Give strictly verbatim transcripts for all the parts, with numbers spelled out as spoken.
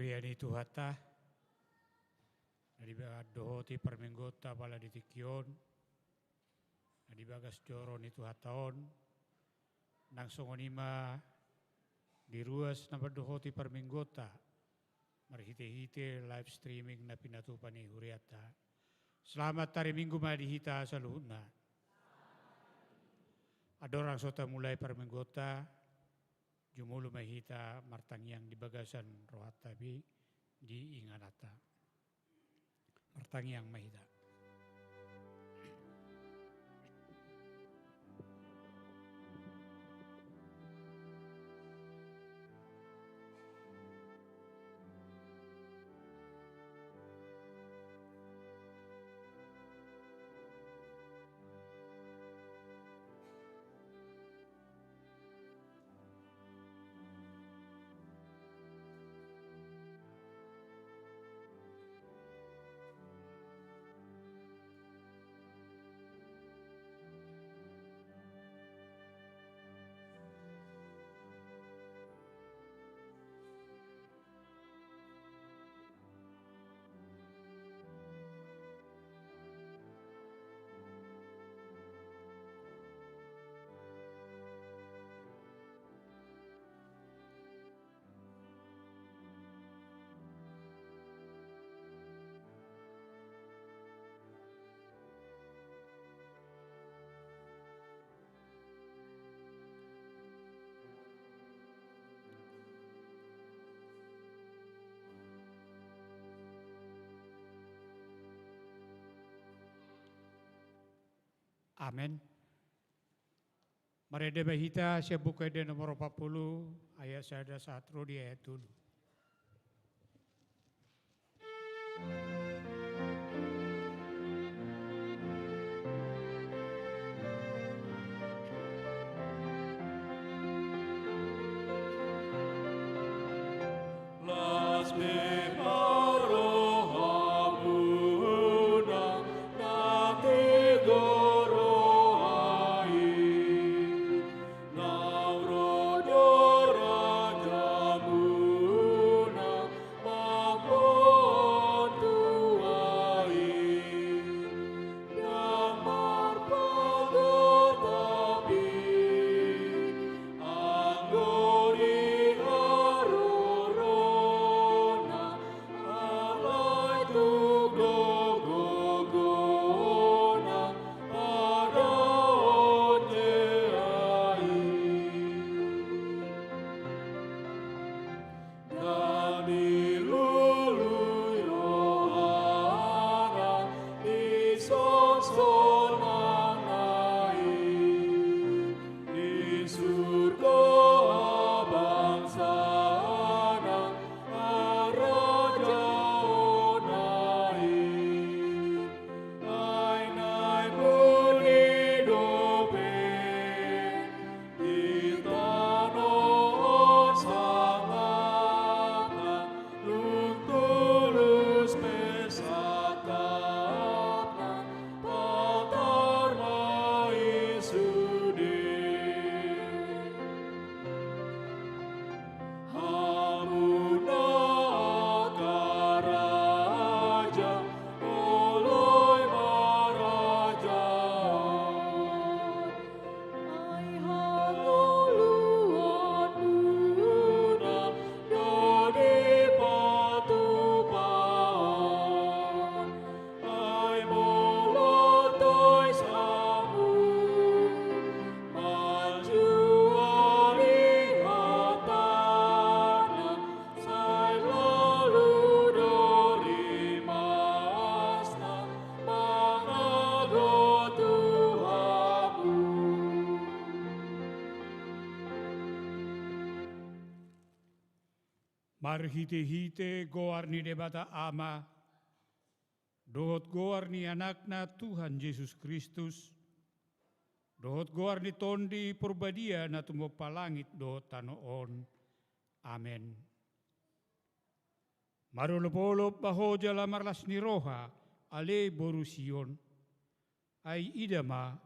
Ia ni Tuhanta, na dibagas dohoti parmingguonta pala di tingki on, na dibagas joro ni Tuhanta on, nang songon i ma di ruas na mandohoti parmingguonta, marhite-hite live streaming na pinatupa ni hurianta. Selamat hari Minggu ma di hita saluhutna. Andorang so tamulai parmingguonta, jumolo ma hita martangiang di bagasan rohanta pe di ingananta. Martangiang ma hita. Amen. Marende ma hita sian Buku Ende nomor opat pulu, ayat sada sahat ro di ayat tolu. Las be ma rohamuna na tigor roha i, naung ro do rajamuna mamboan tua i. Ndang marpagotapi anggo di harorona, alai tu gogona padaon jea i. Ndang dilului rohana di sonsonanna i, di surgo habangsana harajaonna i. Ai naeng buni dope di tano on sangapna, dung tulus pe sangkapna, patar ma i sude. Hamu na angka raja, olo i marajahon. Ai hangoluanmuna do dipatupahon. Ai molo tois hamu manjuari hatana, sai lalu do rimasna mangago tu hamu. Marhitehite goar ni Debata Ama, dohot goar ni Anakna Tuhan Jesus Kristus, dohot goar ni Tondi Porbadia na tumompa langit dohot tano on. Amen. Marolopolop ma ho jala marlas ni roha, ale boru Sion. Ai ida ma,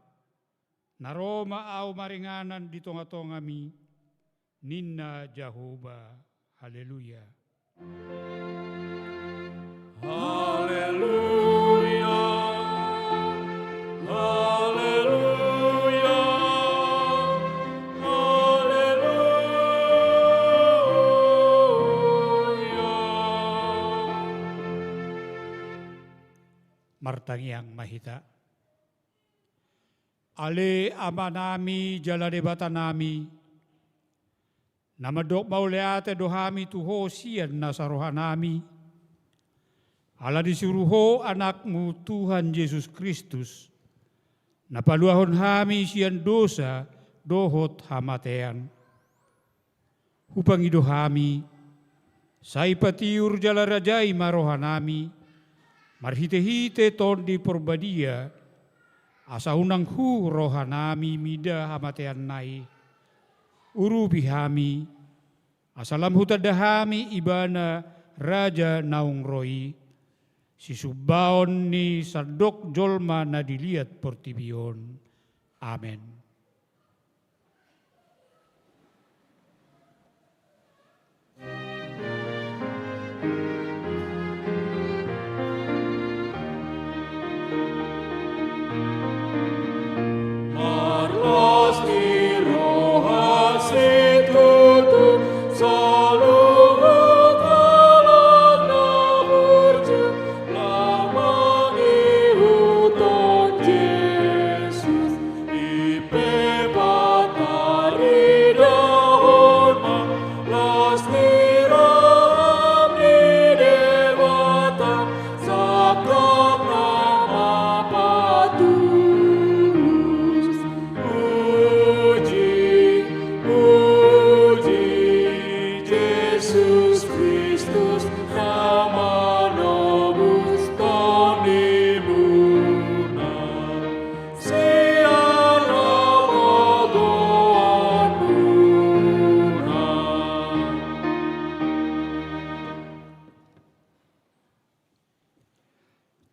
na ro ma ahu maringanan di tongatongami, ninna Jahowa. Haleluya. Martangiang ma hita. Ale Amanami jala Debatanami, na mandok mauliate do hami tu Ho sian nasa rohanami, ala disuru Ho Anakmu Tuhan Jesus Kristus, na paluahon hami sian dosa dohot hamatean. Hupangido hami, sai patiur jala rajai ma rohanami, marhitehite Tondi Porbadia, asa unang hu rohanami mida hamateanna i. Urupi hami, asa lam hutanda hami Ibana Raja naung ro i, sisumbaon ni sandok jolma na di liat portibi on. Amen.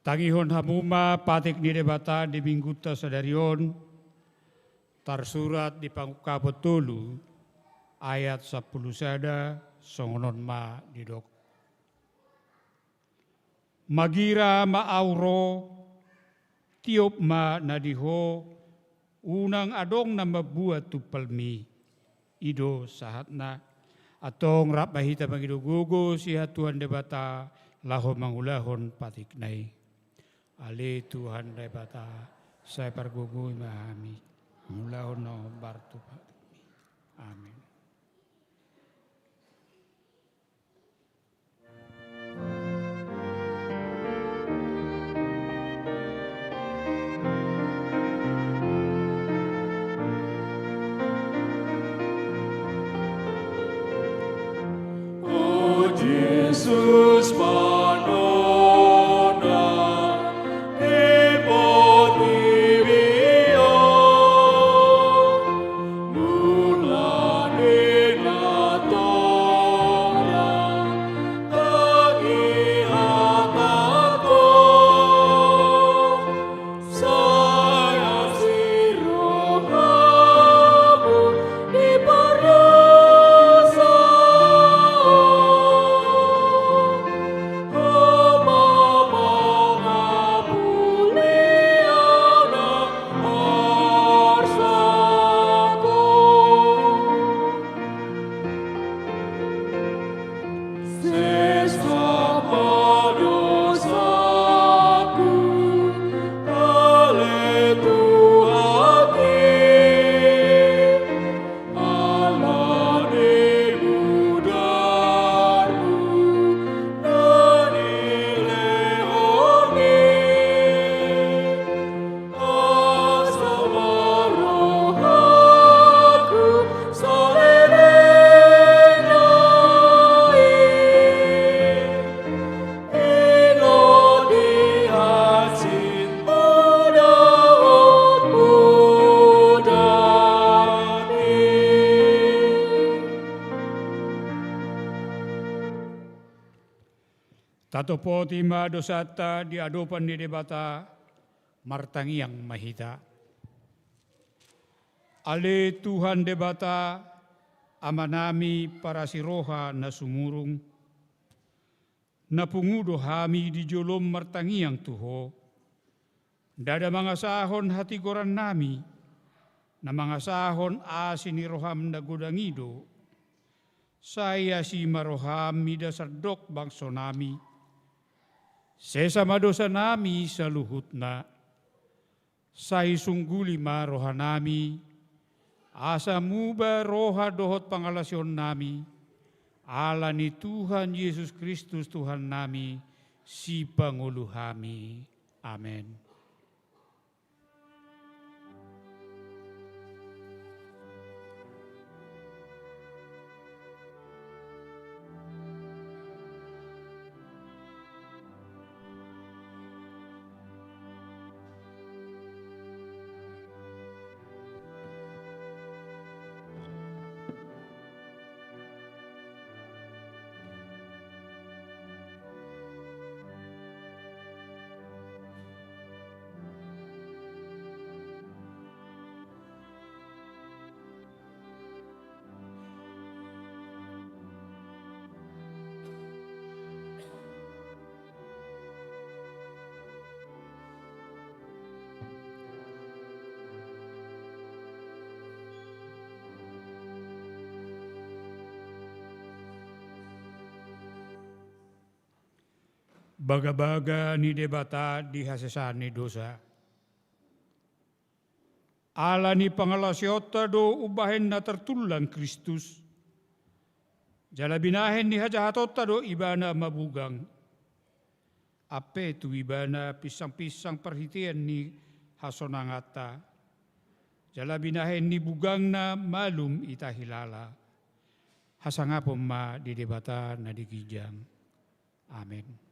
Tangihon hamu ma patik ni Debata di minggunta sadari on, tarsurat di Pangungkapon tolu ayat sampulu sada, songon on ma didok. Magira ma Au ro, tiop ma na di Ho, unang adong na mambuat tumpalmi. I do sahatna. Antong rap ma hita mangido gogo sian Tuhan Debata laho mangulahon patikna i. Ale Tuhan Debata, sai pargogoi ma hami mangulahon na hombar tu patikmi. Amen. O Jesus, panona di portibi on, mulak di na torang, tangiangkon, sai asi rohamu di pardosaon. Ala ni mudarmu na nilehon i, asa ma rohangku saleleng i. Tatopoti ma dosanta di adopan ni Debata, martangiang ma hita. Ale Tuhan Debata, Amanami parasi roha na sumurung, na pungu do hami di jolom martangiang tu Ho. Ndada mangasahon hatigorannami, na mangasahon asi ni roham na godang i do. Sai asi ma roham mida sandok bangsonami. Sesa ma dosanami saluhutna, sai sungguli ma rohanami, asa muba roha dohot pangalaosionnami, ala ni Tuhan Jesus Kristus Tuhannami, Sipangolu hami. Amen. Bagabaga ni Debata di hasesaan ni dosa. Ala ni pangalaosionta do umbahen na tartullang Kristus, jala binahen ni hajahatonta do Ibana mabugang. Ampe tu Ibana pinsangpinsang parhitean ni hasonanganta, jala binahen ni bugangna malum hita hilala. Hasangapon ma di Debata na di ginjang. Amen.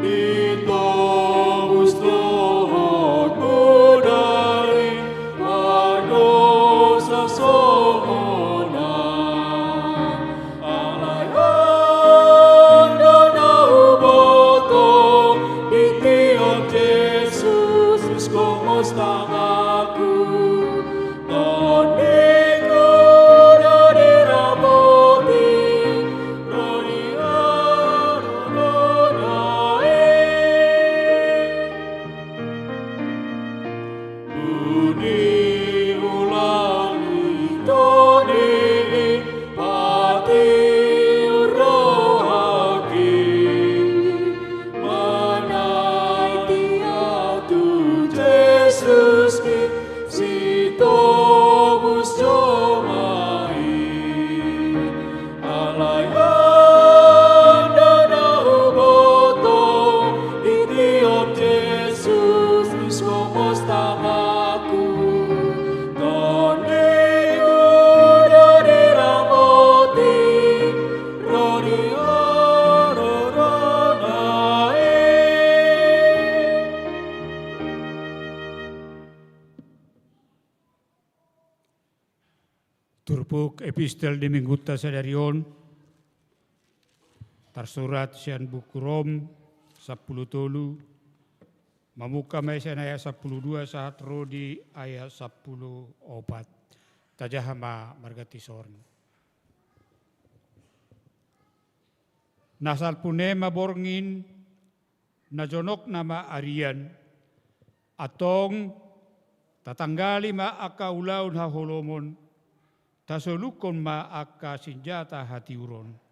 Ditobus dohot mudari pardosa songon na. Alai on do na huboto di tiop Jesus, gomos tanganku. Tondiku do diramoti ro di harorona i. Dung i ulang i tondi i patiur rohangki manaiti ahu tu Jesus, Sitobus jolma i. Alai on do na huboto di tiop Jesus, gomos tanganku. Tondiku do diramoti ro di harorona i. Turpuk epistel di Minggunta sadari on tarsurat sian buku Rom sampulu tolu, mamungka ma i sian ayat sampulu dua sahat ro di ayat sampulu opat. Tajaha ma marganti son. Na salpu ni i ma borngin, na jonokna ma arian. Antong tatanggali ma angka ulaon haholomon, tasolukkon ma angka sinjata hatiuron.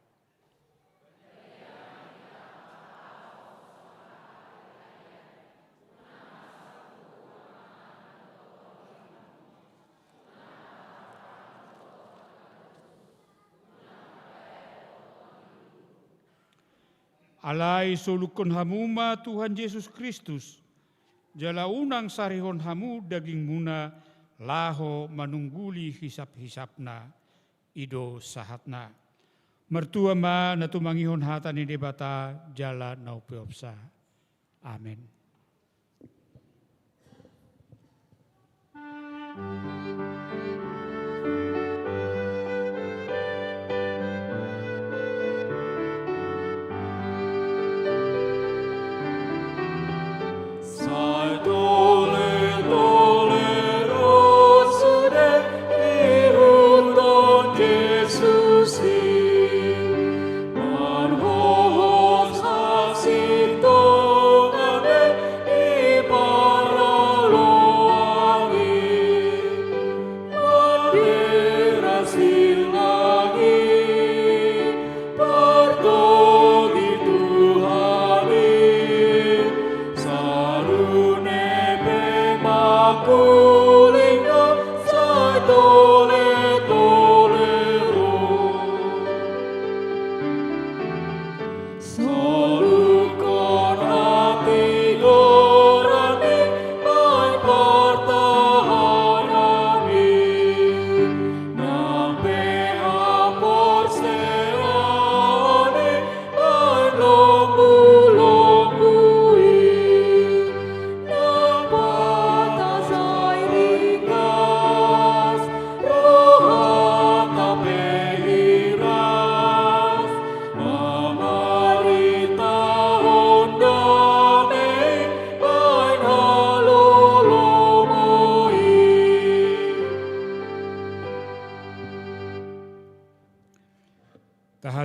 Alai solukkon hamu ma Tuhan Jesus Kristus, jala unang sarihon hamu dagingmuna laho manungguli hisaphisapna, i do sahatna. Martua ma na tumangihon hata ni Debata jala na umpeopsa. Amen.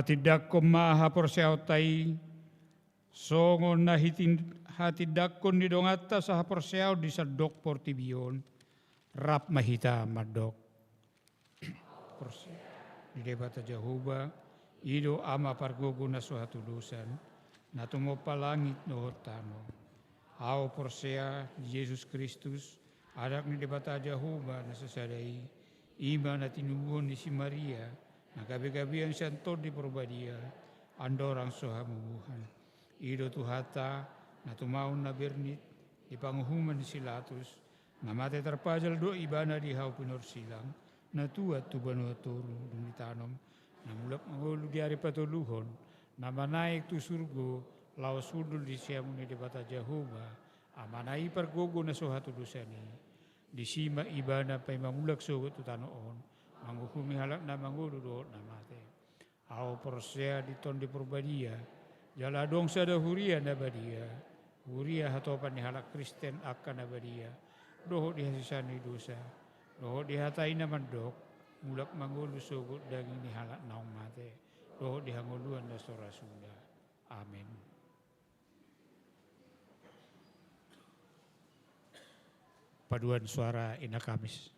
Tindangkon ma haporseaonta i, songon na hitin-, hatindangkon ni donganta sahaporseaon di sandok portibi on, rap ma hita mandok. Porsea di Debata Jahowa, i do Ama pargogo na so hatudosan, na tumompa langit dohot tano. Ahu porsea di Jesus Kristus, Anak ni Debata Jahowa na sasada i, i ma na tinubuhon ni si Maria, na gabegabean sian Tondi Parbadia, andorang so hamubuhan. I do Tuhanta, na tumaon na bernit, di panguhuman ni si Latus, na mate tarpajal do ibana di hau pinorsilang, na tuat tu banua toru dung ditanom, na mulak mangolu di ari patoluhon, na manaek tu surgo, laos hundul di siamun ni Debata Jahowa, Amana i pargogo na so hatudosan i. Disi ma ibana paima mulak sogot tu tano on, manguhumi halak na mangolu dohot na mate. Ahu porsea di Tondi Parbadia, jala adong sada huria na badia, huria hatopan ni halak Kristen angka na badia, dohot di hasesaan ni dosa, dohot di hata i na mandok, mulak mangolu sogot daging ni halak naung mate, dohot di hangoluan na so ra suda. Amen. Paduan suara Inna Kamis.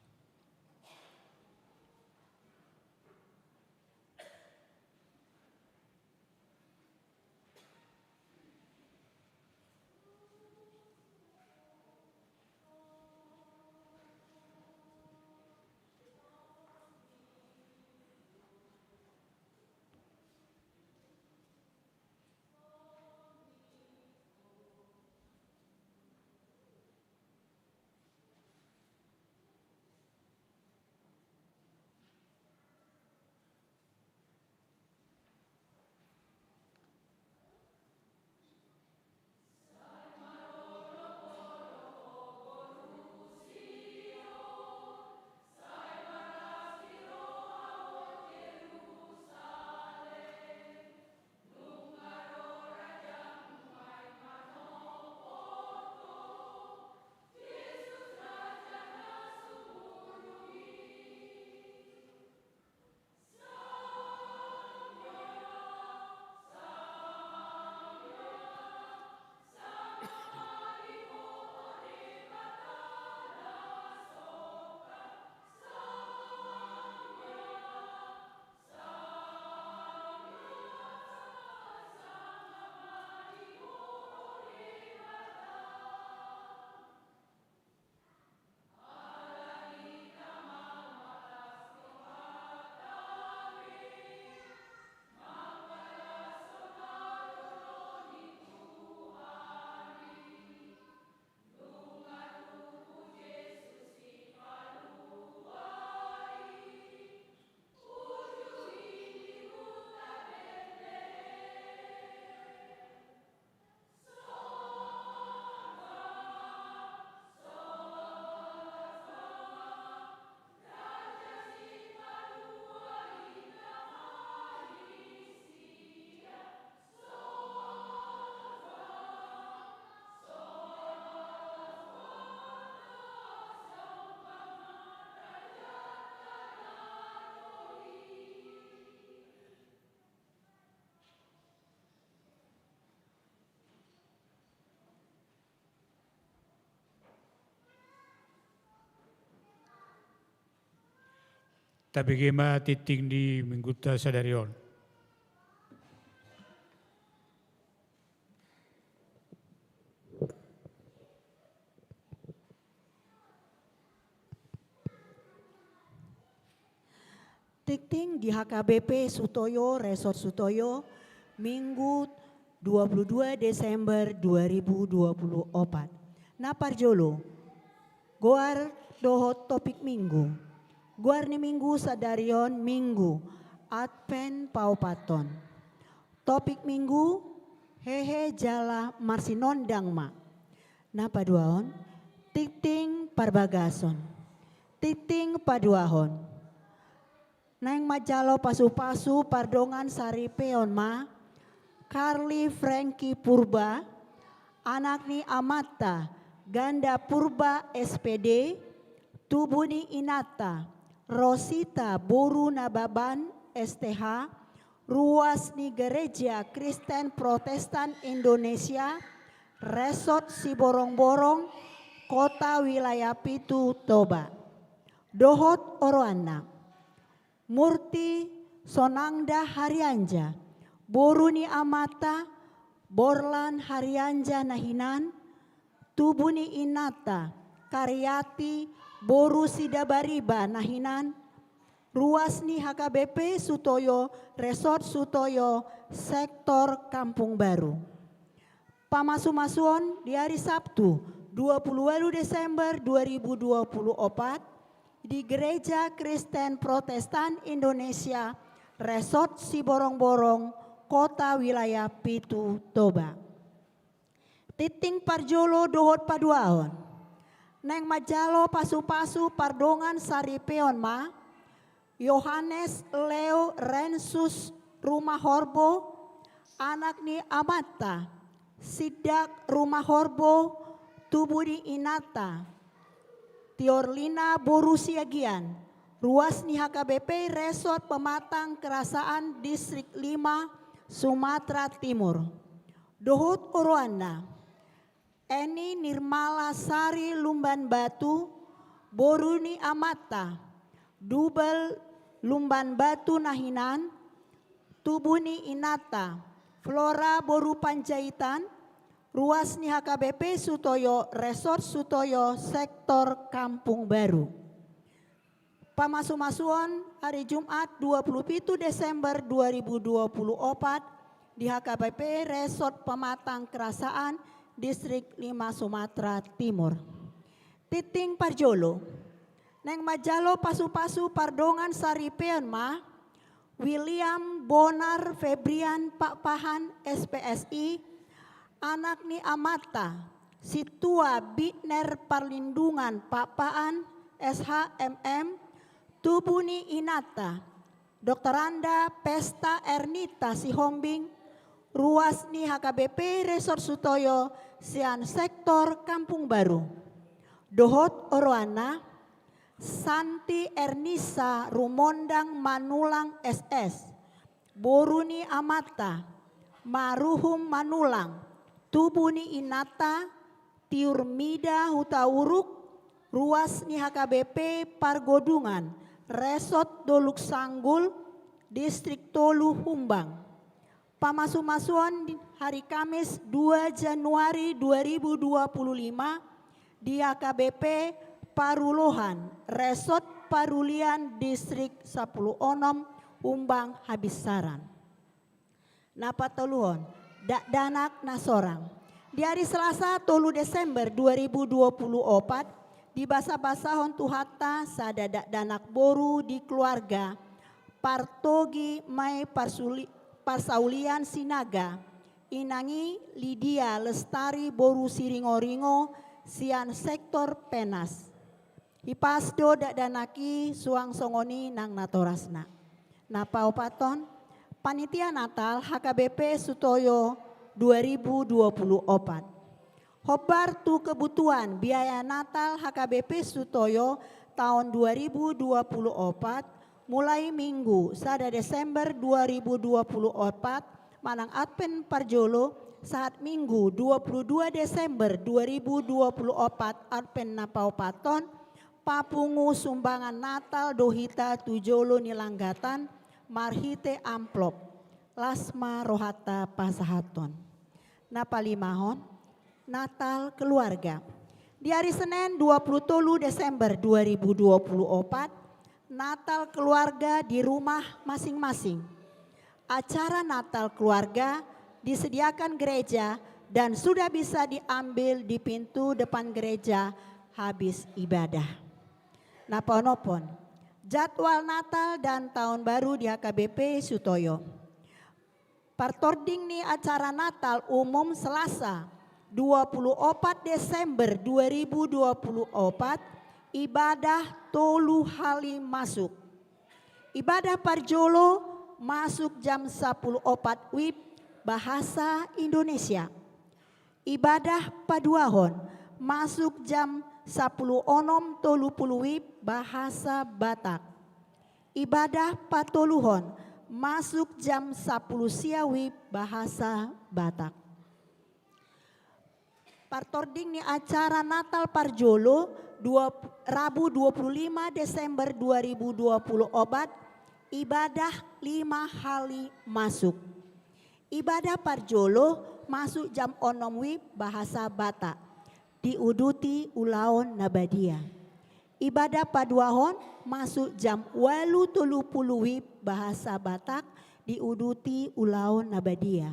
Tabege ma tingting ni Minggunta sadari on. Tingting di H K B P Sutoyo, Resort Sutoyo, Minggu dua puluh dua Desember dua ribu dua puluh opat. Na parjolo, goar dohot topik Minggu. Goar ni Minggu sadari on Minggu Advent paopathon. Topik Minggu, hehe jala marsinondang ma. Na paduahon, tingting parbagason. Tingting paduahon. Naeng manjalo pasupasu pardongan saripeon ma, Carly Franky Purba, anak ni amanta, Ganda Purba S P D, tubu ni inanta, Rosita boru Nababan S T H, ruas ni Gereja Kristen Protestan Indonesia, Resort Siborongborong, Kota Wilayah Pitu Toba. Dohot oroanna: Murti Sonangda Harianja, boru ni amanta Borlan Harianja na hinan, tubu ni inanta Karyati boru Sidabariba na hinan, ruas ni H K B P Sutoyo, Resort Sutoyo, Sektor Kampung Baru. Pamasumasuon di hari Sabtu, dua puluh walu Desember dua ribu dua puluh opat, di Gereja Kristen Protestan Indonesia, Resort Siborongborong, Kota Wilayah Pitu Toba. Tingting parjolo dohot paduahon. Naeng manjalo pasupasu pardongansaripeon ma Yohanes Leo Rensus Rumahorbo, anak ni amanta Sindak Rumahorbo, tubu ni inanta Tiorlina boru Siagian, ruas ni H K B P Resort Pematang Kerasaan, Distrik lima, Sumatera Timur. Dohot oroanna: Eni Nirmala Sari Lumban Batu, boru ni amanta Dubel Lumban Batu na hinan, tubu ni inanta Flora boru Panjaitan, ruas ni H K B P Sutoyo, Resort Sutoyo, Sektor Kampung Baru. Pamasumasuon hari Jumat, dua puluh pitu Desember dua ribu dua puluh opat, di H K B P Resort Pematang Kerasaan, Distrik lima, Sumatera Timur. Tingting parjolo. Naeng manjalo pasupasu pardongansaripeon ma William Bonar Febrian Pakpahan, S P S I, anak ni amanta Sintua Bitner Parlindungan Pakpahan, S H M M, tubu ni inanta Doktoranda Pesta Ernita Sihombing, ruas ni H K B P Resort Sutoyo, sian Sektor Kampung Baru. Dohot oroanna: Santi Ernisa Rumondang Manulang, S S, boru ni amanta Maruhum Manulang, tubu ni inanta Tiur Mida Hutauruk, ruas ni H K B P Pargodungan, Resort Dolok Sanggul, Distrik tolu, Humbang. Pamasumasuon di hari Kamis, dua Januari dua ribu dua puluh lima, di H K B P Parulohan, Resort Parulian, Distrik sampulu onom, Humbang Habinsaran. Na patoluhon, dakdanak na sorang. Di hari Selasa, tolu Desember dua ribu dua puluh opat, dibasabasahon Tuhanta sada dakdanak boru di keluarga Partogi Mai Parsuli-, Parsaulian Sinaga, inang i Lidia Lestari boru Siringoringo, sian Sektor Penas. Hipas do dakdanak i suang songon i nang natorasna. Na paopathon, Panitia Natal H K B P Sutoyo dua ribu dua puluh opat. Hombar tu kebutuhan biaya Natal H K B P Sutoyo taon dua ribu dua puluh opat, mulai Minggu sada Desember dua ribu dua puluh opat, manang Advent parjolo, sahat Minggu dua puluh dua Desember dua ribu dua puluh opat, Advent na paopathon, papungu sumbangan Natal do hita tu jolo ni langgatan marhite amplop. Las ma rohanta pasahathon. Na palimahon, Natal keluarga. Di hari Senen, dua puluh tolu Desember dua ribu dua puluh opat, Natal keluarga di rumah masing-masing. Acara Natal keluarga disediakan gereja dan sudah bisa diambil di pintu depan gereja habis ibadah. Na paonomhon, jadwal Natal dan Tahun Baru di H K B P Sutoyo. Partording ni acara Natal umum Selasa, dua puluh opat Desember dua ribu dua puluh opat, ibadah tolu hali masuk. Ibadah parjolo masuk jam sampulu opat WIB, bahasa Indonesia. Ibadah paduahon masuk jam sampulu onom tolu pulu WIB, bahasa Batak. Ibadah patoluhon masuk jam sapuluh sia WIB bahasa Batak. Partording ni acara Natal parjolo, dua, Rabu dua puluh lima Desember dua ribu dua puluh opat, ibadah lima hali masuk. Ibadah parjolo masuk jam onom WIB bahasa Batak, diuduti ulaon na badia. Ibadah paduahon masuk jam ualu tolu puluh WIB bahasa Batak, diuduti ulaon na badia.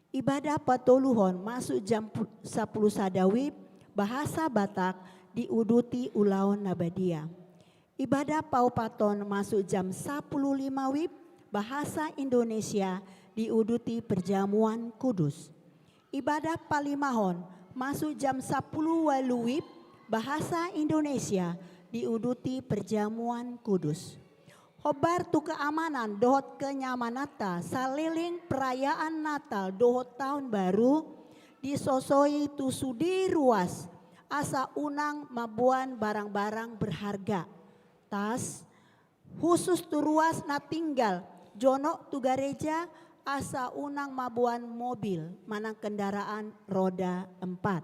Ibadah patoluhon masuk jam pu-, sapuluh sada WIB bahasa Batak, diuduti ulaon na badia. Ibadah paopathon masuk jam sapuluh lima WIB bahasa Indonesia, diuduti perjamuan kudus. Ibadah palimahon masuk jam sapuluh ualu WIB bahasa Indonesia, diuduti perjamuan kudus. Hombar tu keamanan dohot kenyamananta saleleng perayaan Natal dohot Taon Baru, disosoi tu sude ruas asa unang mamboan barang-barang berharga. Tas, khusus tu ruas na tinggal jonok tu gareja, asa unang mamboan mobil manang kendaraan roda empat.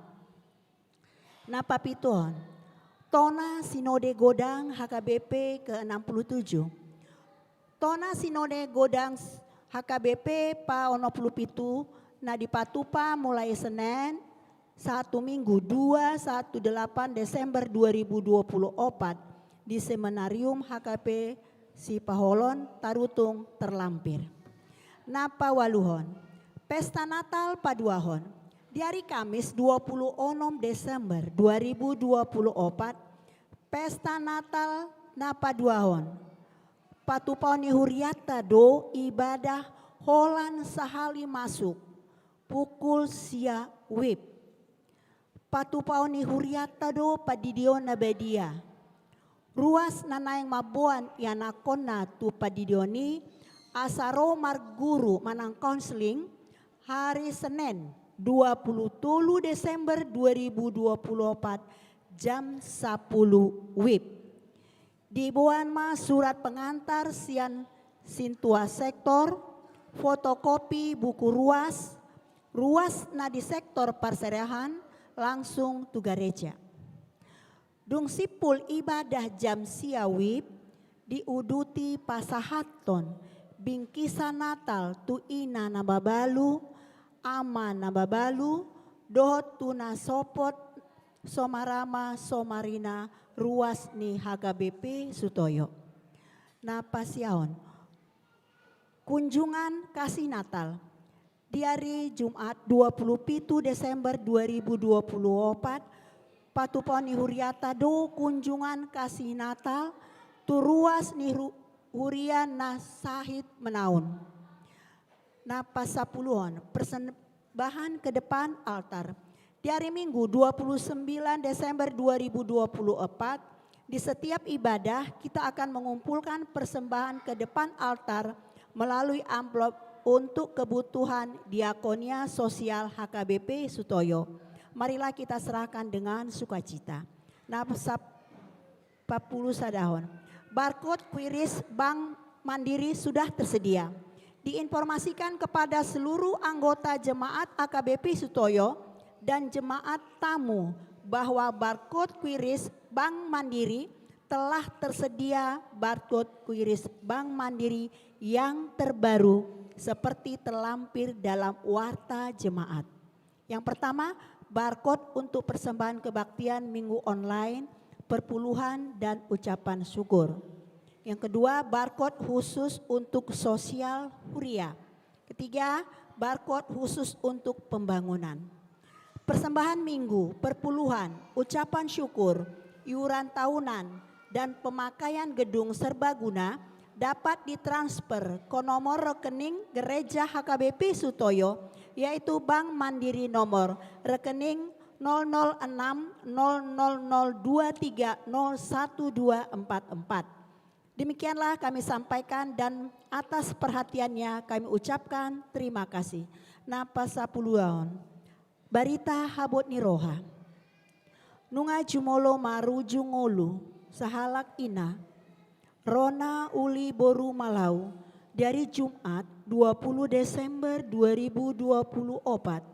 Na papituhon, Tona Sinode Godang H K B P ke enam puluh tujuh. Tona Sinode Godang H K B P pa onom puluh pitu na dipatupa mulai Senen, sahat tu Minggu, dua, sahat tu delapan Desember dua ribu dua puluh opat, di Seminarium H K P Sipaholon, Tarutung, Terlampir. Na paualuhon, pesta Natal paduahon. Di ari Kamis dua puluh onom Desember dua ribu dua puluh opat, pesta Natal na paduahon. Patupaon ni hurianta do ibadah holan sahali masuk, pukul sia WIB. Patupaon ni hurianta do pandidion na badia. Ruas na naeng mamboan ianakhonna tu pandidion i asa ro marguru manang konseling, hari Senen dua puluh tolu Desember dua ribu dua puluh opat, jam sapuluh WIB. Diboan ma surat pengantar sian sintua sektor, fotokopi buku ruas, ruas na di sektor parserahan, langsung tu gareja. Dung simpul ibadah jam sia WIB, diuduti pasahathon bingkisan Natal tu ina na mabalu, ama na mabalu, dohot tu na sopot, somarama somarina ruas ni H K B P Sutoyo. Na pasiahon, kunjungan kasih Natal. Di ari Jumat dua puluh pitu Desember dua ribu dua puluh opat, patupaon ni hurianta do kunjungan kasih Natal tu ruas ni ru-, huria na sahit manaon. Na pasapuluhon, persembahan ke depan altar. Di hari Minggu dua puluh sembilan Desember dua ribu dua puluh empat, di setiap ibadah kita akan mengumpulkan persembahan ke depan altar melalui amplop untuk kebutuhan Diakonia Sosial H K B P Sutoyo. Marilah kita serahkan dengan sukacita. Na sap-, empat puluh sadahon. Barcode QRIS Bank Mandiri sudah tersedia. Diinformasikan kepada seluruh anggota jemaat A K B P Sutoyo dan jemaat tamu bahwa barcode QRIS Bank Mandiri telah tersedia, barcode QRIS Bank Mandiri yang terbaru seperti terlampir dalam warta jemaat. Yang pertama, barcode untuk persembahan kebaktian minggu online, perpuluhan, dan ucapan syukur. Yang kedua, barcode khusus untuk sosial huria. Ketiga, barcode khusus untuk pembangunan. Persembahan minggu, perpuluhan, ucapan syukur, iuran tahunan, dan pemakaian gedung serbaguna dapat ditransfer ke nomor rekening Gereja H K B P Sutoyo, yaitu Bank Mandiri nomor rekening nol nol enam nol nol nol dua tiga nol satu dua empat empat. Demikianlah kami sampaikan dan atas perhatiannya kami ucapkan terima kasih. Na pasapuluhon. Barita habot ni roha. Nunga jumolo marujung ngolu sahalak ina, rona uli boru Malau, Di ari Jumat, dua puluh Desember dua ribu dua puluh opat,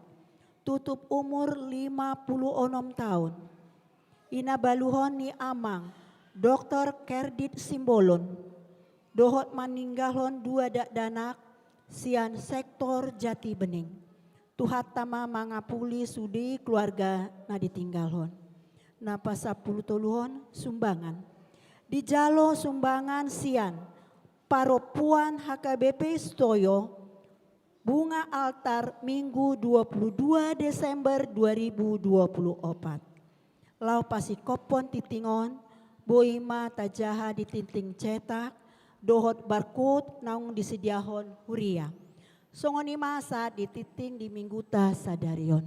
tutup umur lima puluh onom taon. I na baluhon ni amang, Doktor Kerdit Simbolon, dohot maninggalhon dua dakdanak sian sektor Jatibening. Tuhanta ma mangapuli sude keluarga na ditinggalhon. Na pasampulutoluhon, sumbangan. Dijalo sumbangan sian parompuan H K B P Sitoyo, bunga altar, Minggu dua puluh dua Desember dua ribu dua puluh opat. Laho pasingkophon tingting on, boi ma tajaha di tingting cetak dohot barcode naung disediahon huria. Songon i ma sahat di tingting di mingguta sadari on.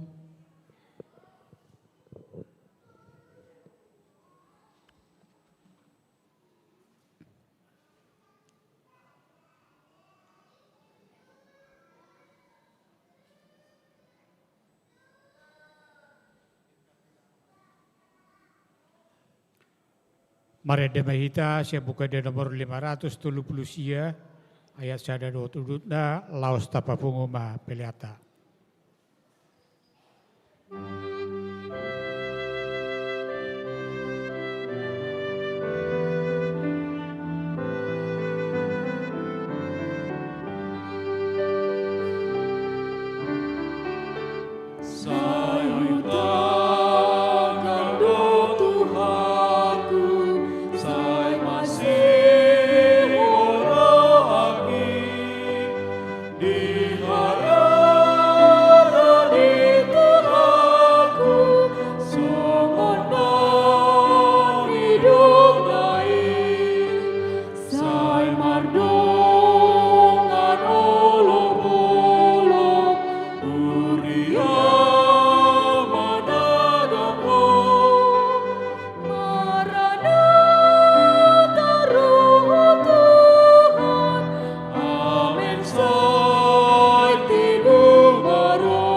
Marende ma hita sian Buku Ende nomor lima ratus tolu pulu sia, ayat sada dohot udutna, laos tapapungu ma peleanta. Sai hutangan do Tuhanku, sai masihol rohangki. Di harapan ni Tuhanku songon na nidokna i, sai mardongan olopolop huria manadap Ho. Maranatha, ro Ho Tuhan. Amen, sai tibu ma ro.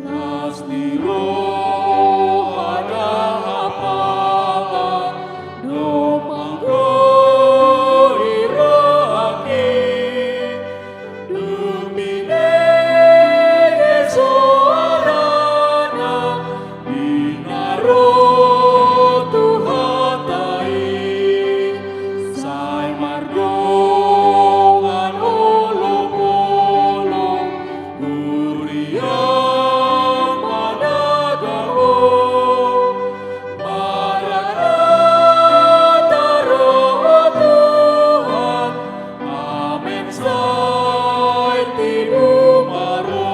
Las ni roha na hapangan, dompak do i rohangki. Dung binege soarana, di na ro Tuhanta i, sai mardongan olopolop huria manadap Ho. Maranatha, ro Ho Tuhan. Amen, sai tibu ma ro.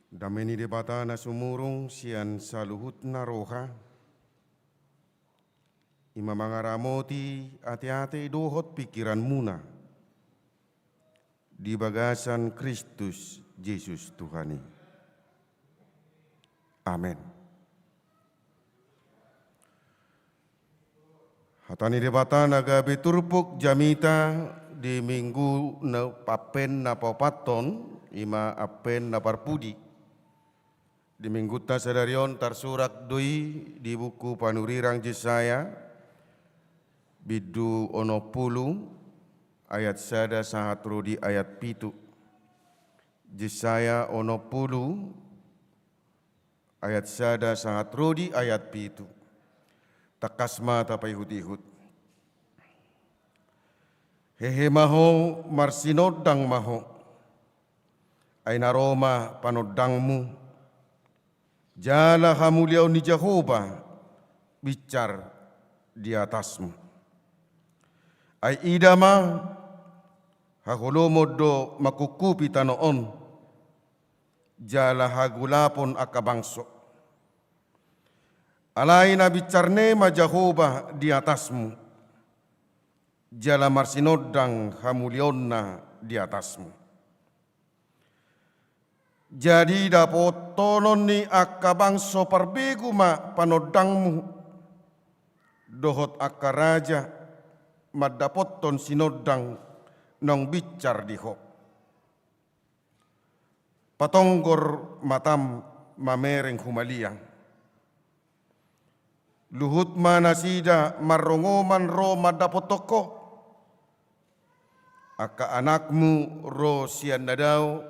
Dame ni Debata na sumurung sian saluhutna roha, i ma mangaramoti ateate dohot pingkiranmuna di bagasan Kristus Jesus Tuhan i. Amen. Hata ni Debata na gabe turpuk jamita di Minggu na, Advent na paopathon, i ma Advent na parpudi. Di Minggunta sadari on tarsurat do i di buku panurirang Jesaya, bindu onom pulu, ayat sada sahat ro di ayat pitu. Jesaya onom pulu, ayat sada sahat ro di ayat pitu. Tangkas ma tapaihut-ihut. Hehe ma ho, marsinondang ma ho. Ai na ro ma panondangmu, jala hamuliaon ni Jahowa binsar di atasmu. Ai ida ma, haholomon do mangkuphupi tano on, jala hagolapon angka bangso. Alai na binsar ne ma Jahowa di atasmu, jala marsinondang hamuliaonna di atasmu. Jadi dapotonon ni angka bangso parbegu ma panondangmu, dohot angka raja mandapothon sinondang naung binsar di ho. Patonggor matam mamereng humaliang. Luhut ma nasida marrongoman ro mandapothon ho. Angka anakmu ro sian na dao,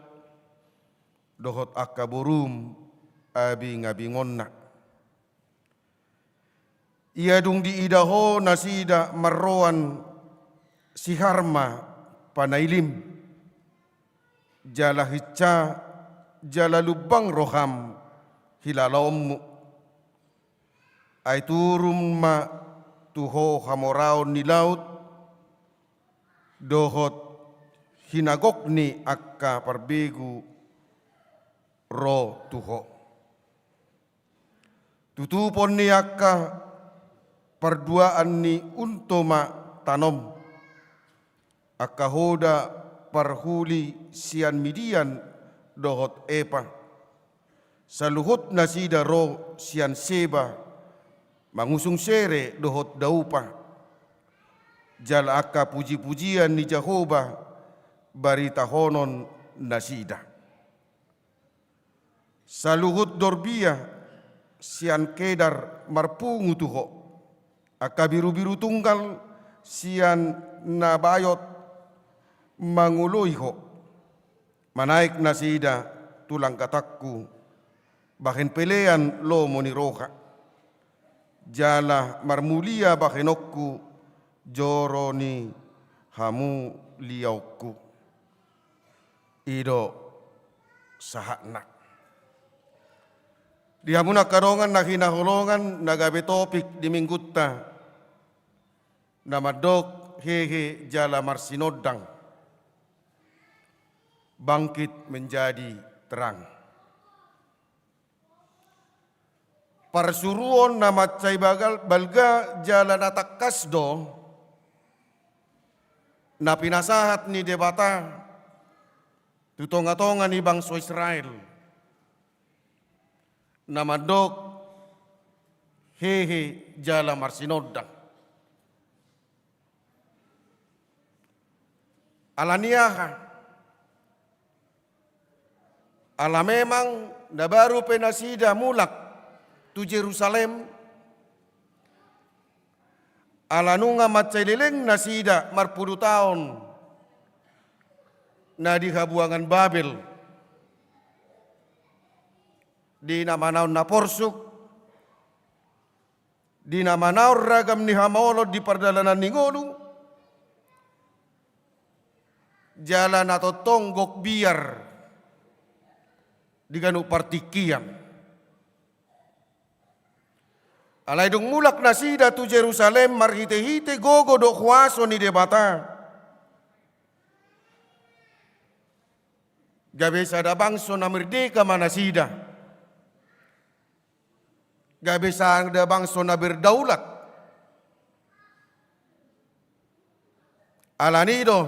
dohot angka borum abingabingonna. Ia dung diida ho nasida marroan Siharma Panailim, jala hinsa, jala lumbang roham hilalaonmu. Ai turun ma tu ho hamoraon ni laut, dohot hinagok ni angka parbegu ro tu ho. Tutupon ni angka parduaan ni unto ma tanom, angka hoda parhuli sian Midian dohot Epa. Saluhut nasida ro sian Seba, mangusung sere dohot daupa. Jala angka pujipujian ni Jahowa baritahonon nasida. Saluhut dorbia sian Kedar marpungu tu ho, angka birubiru tunggal sian Nabaot mangoloi ho. Manaek nasida tulang gatangku, bahen pelean lomo ni roha. Jala marmulia bahenonku joro ni hamuliaonku. I do sahatna. Di hamu angka dongan na hinaholongan, na gabe topik di Minggunta, na mandok hehe jala marsinondang, bangkit menjadi terang. Parsuruon na mansai bagal-, balga jala na tangkas do na pinasahat ni Debata tu tongatonga ni bangso Israel, na mandok hehe jala marsinondang. Ala ni aha? Ala memang na baru pe nasida mulak tu Jerusalem, ala nunga mansai leleng nasida marpudutaon na di habuangan Babel, di na manaon na porsuk, di na manaon ragam ni hamaolon di pardalanan ni ngolu, jala na tongtong gok biar di ganup partingkian. Alai dung mulak nasida tu Jerusalem marhitehite gogo dohot huaso ni Debata, Gabe sada bangso na merdeka ma nasida. Gabe sada bangso na berdaulat. Alani do,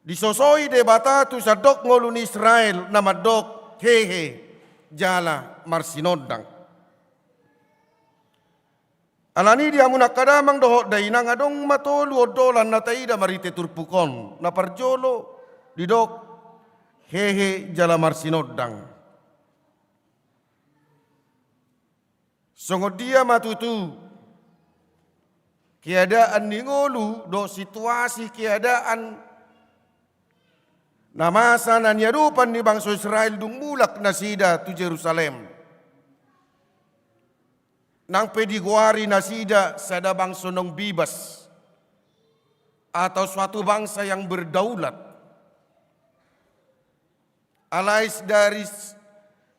disosoi Debata tu sandok ngolu ni Israel na mandok hehe jala marsinondang. Alani di hamu angka damang dohot dainang, adong ma tolu ondolan na taida marhite turpuk on. Na parjolo didok hehe jala marsinondang. Songon dia ma tutu keadaan ni ngolu dohot situasi keadaan na masa na niadopan ni bangso Israel dung mulak nasida tu Jerusalem? Nang pe digoari nasida sada bangso naung bibas atau suatu bangsa yang berdaulat. Alai dari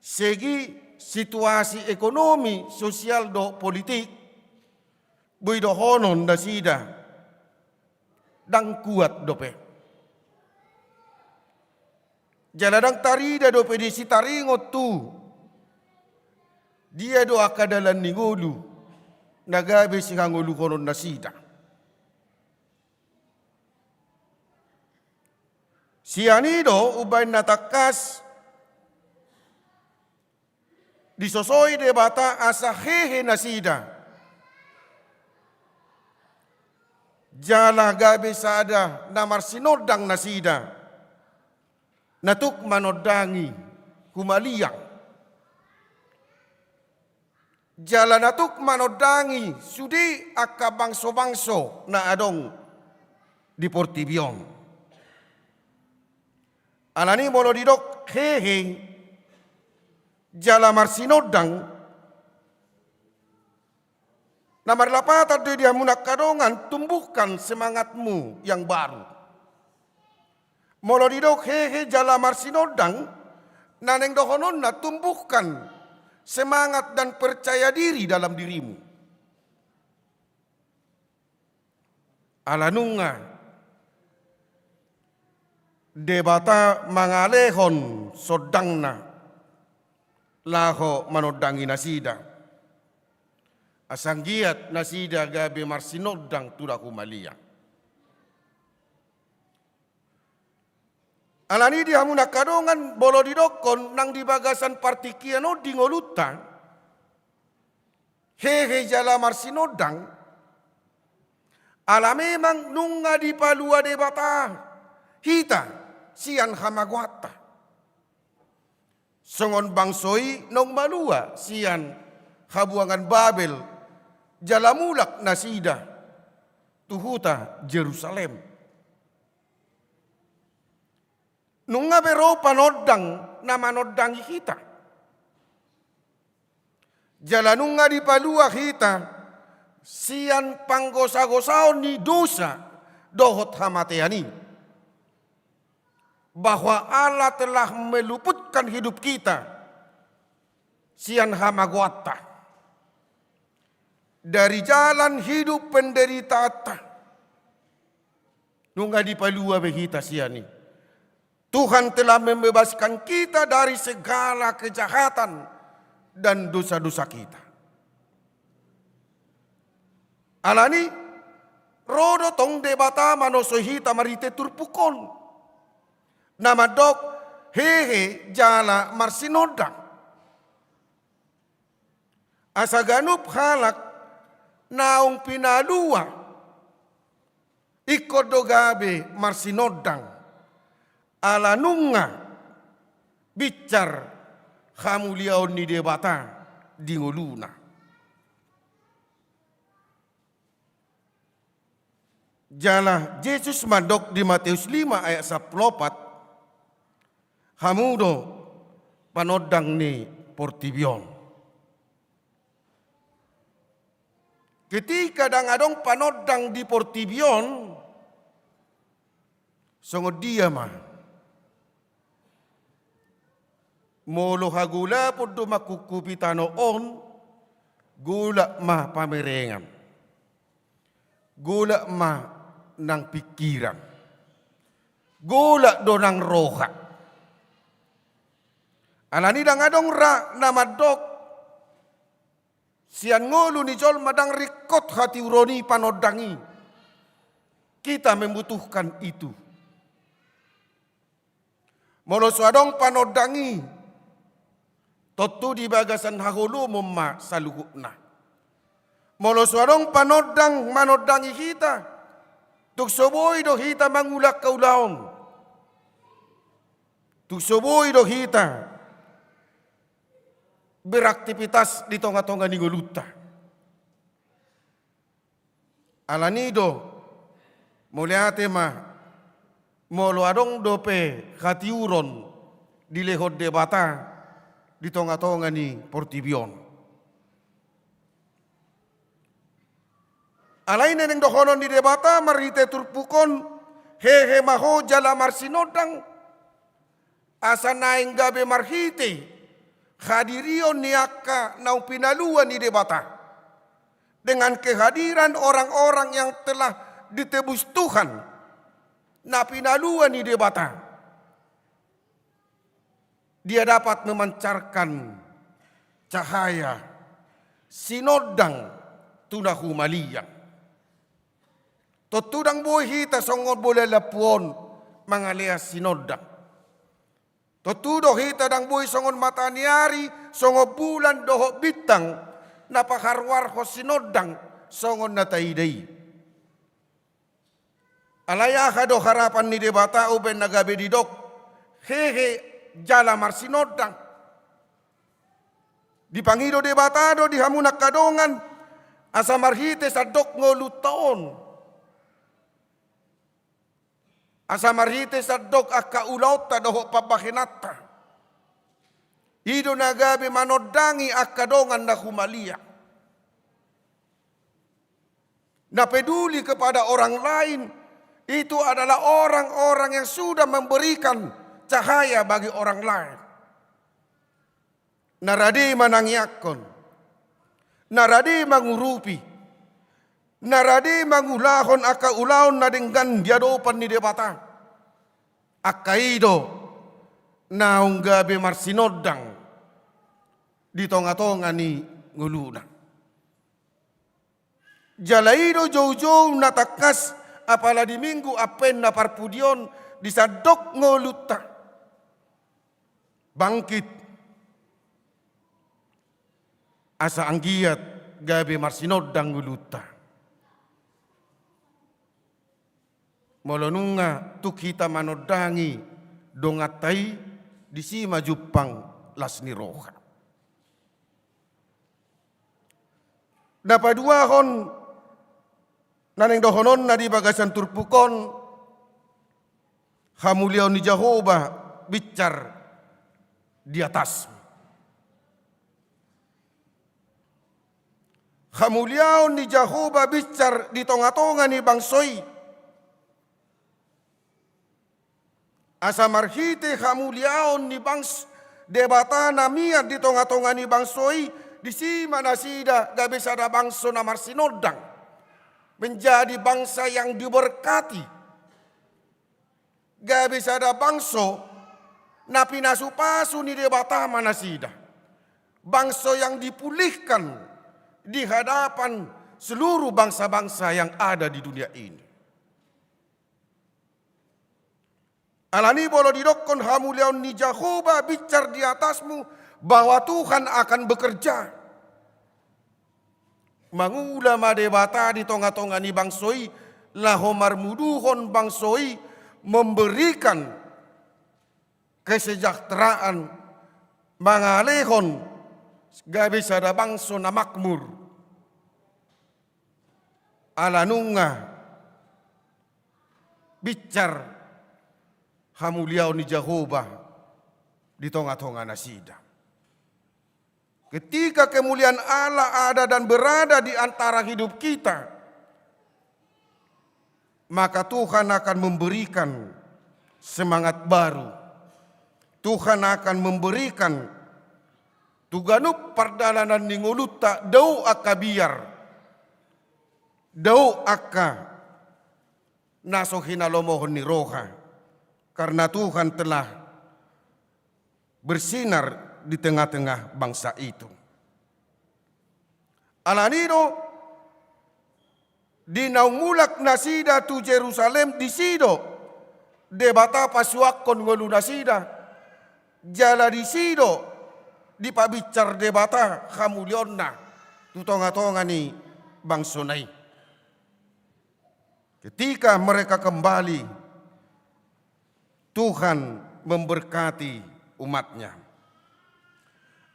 segi situasi ekonomi, sosial dohot politik, boi dohonon nasida ndang kuat dope. Jala ndang tarida dope disi taringot tu dia do angka dalan ni ngolu na gabe sihangoluhonon nasida. Sian i do umbaen na tangkas disosoi Debata asa hehe nasida jala gabe sada na marsinondang nasida, na tuk manondangi humaliang. Jala na tuk manondangi sude angka bangso-bangso na adong di portibi on. Alani molo didok hehe jala marsinondang, na marlapatan do i di hamu angka dongan, tumbuhkan semangatmu yang baru. Molo didok hehe jala marsinondang, na naeng dohononna tumbuhkan semangat dan percaya diri dalam dirimu. Ala nunga Debata mangalehon sondangna laho manondangi nasida, asa anggiat nasida gabe marsinondang tu na humaliang. Alani di hamu angka dongan, molo didokkon nang di bagasan partingkian on di ngolunta, hehe jala marsinondang, ala memang nunga dipalua Debata hita sian hamagoanta. Songon bangso i naung malua sian habuangan Babel, jala mulak nasida tu huta Jerusalem. Nunga be ro panondang na manondangi hita. Jala nunga dipalua hita sian panggosagosaon ni dosa dohot hamatean i. Bahwa Allah telah meluputkan hidup kita sian hamagoanta dari jalan hidup penderitaanta. Nunga dipalua be hita sian i. Tuhan telah membebaskan kita dari segala kejahatan dan dosa-dosa kita. Alani, ro do tong Debata manosoi hita marhite turpuk on. Na mandok hehe jala marsinondang. Asa ganup halak naung pinalua ingkon do gabe marsinondang, ala nunga binsar hamuliaon ni Debata di ngoluna. Jala Jesus mandok di Mateus lima ayat sampulu opat, hamu do panondang ni portibi on. Ketika ndang adong panondang di portibi on, songon dia ma? Molo hagolapon do mangkungkupi tano on, golap ma pamerengan. Golap ma nang pingkiran. Golap do nang roha. Alani ndang adong ra na mandok sian ngolu ni jolma ndang ringkot hatiuron i, panondang i. Kita membutuhkan itu. Molo so adong panondang i, tontu di bagasan haholomon ma saluhutna. Molo so adong panondang manondangi hita, tung so boi do hita mangula angka ulaon. Tung so boi do hita beraktivitas di tonga-tonga ni ngolunta. Alani do, mauliate ma molo adong dope hatiuron dilehon Debata di tonga-tonga ni portibi on. Alai naeng dohonon ni Debata marhite turpuk on, hehe ma ho jala marsinondang, asa naeng gabe marhite hadirion ni angka naung pinalua ni Debata, dengan kehadiran orang-orang yang telah ditebus Tuhan, na pinalua ni Debata, dia dapat memancarkan cahaya sinondang tu na humaliang. Tontu ndang boi hita songon bola lampu on mangalehon sinondang. Tontu do hita ndang boi songon mataniari, songon bulan dohot bintang na paharuarhon sinondang songon na taida i. Alai aha do harapan ni Debata? Umbaen na gabe didok hehe jala marsinondang. Dipangido Debata do di hamu na angka dongan, asa marhite sandok ngolunta on, asa marhite sandok angka ulaonta dohot pambahenanta, i do na gabe manondangi angka dongan na humaliang. Na peduli kepada orang lain, itu adalah orang-orang yang sudah memberikan cahaya bagi orang lain. Na rade manangiangkon, na rade mangurupi, na rade mangulahon angka ulaon na denggan di adopan ni Debata. Angka i do naung gabe marsinondang di tonga-tonga ni ngoluna. Jala i do joujou na tangkas, apala di Minggu Advent na parpudi on, di sandok ngolunta bangkit, asa anggiat gabe marsinondang ngolunta. Molo nunga tuk hita manondangi donganta i, disi ma jumpang las ni roha. Na paduahon na naeng dohononna di bagasan turpuk on, hamuliaon ni Jahowa binsar di atasmu. Hamuliaon ni Jahowa binsar di tonga-tonga ni bangso i. Asa marhite hamuliaon ni bangs-, Debata na mian di tonga-tonga ni bangso i, disi ma nasida gabe sada bangso na marsinondang, menjadi bangsa yang diberkati. Gabe sada bangso na pinasu-pasu ni Debata ma nasida. Bangso yang dipulihkan di hadapan seluruh bangsa-bangsa yang ada di dunia ini. Alani molo didokkon hamuliaon ni Jahowa binsar di atasmu, bahwa Tuhan akan bekerja. Mangula ma Debata di tonga-tonga ni bangso i, laho marmuduhon bangso i, memberikan kesejahteraan, mangalehon gabe sada bangso na makmur. Ala nunga binsar hamuliaon ni Jahowa di tonga-tonga nasida. Ketika kemuliaan Allah ada dan berada di antara hidup kita, maka Tuhan akan memberikan semangat baru. Tuhan akan memberikan tu ganup pardalanan ni ngolunta, dao angka biar, dao angka na so hinalomohon ni roha. karena Tuhan telah bersinar di tengah-tengah bangsa itu. Alani do, di naung mulak nasida tu Jerusalem, disi do Debata pasuangkon ngolunasida, jala disi do dipabinsar Debata hamuliaonna tu tonga-tonga ni bangsona i. Ketika mereka kembali, Tuhan memberkati umat-Nya.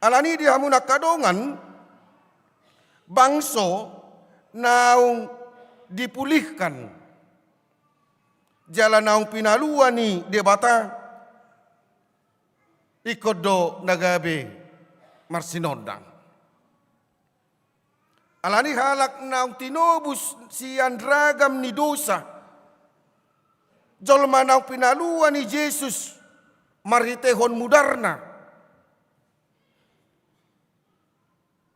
Alani di hamu angka dongan, bangso naung dipulihkan jala naung pinalua ni Debata, ingkon do na gabe marsinondang. Alani halak naung tinobus sian ragam ni dosa, jolma naung pinalua ni Jesus marhitehon mudarna,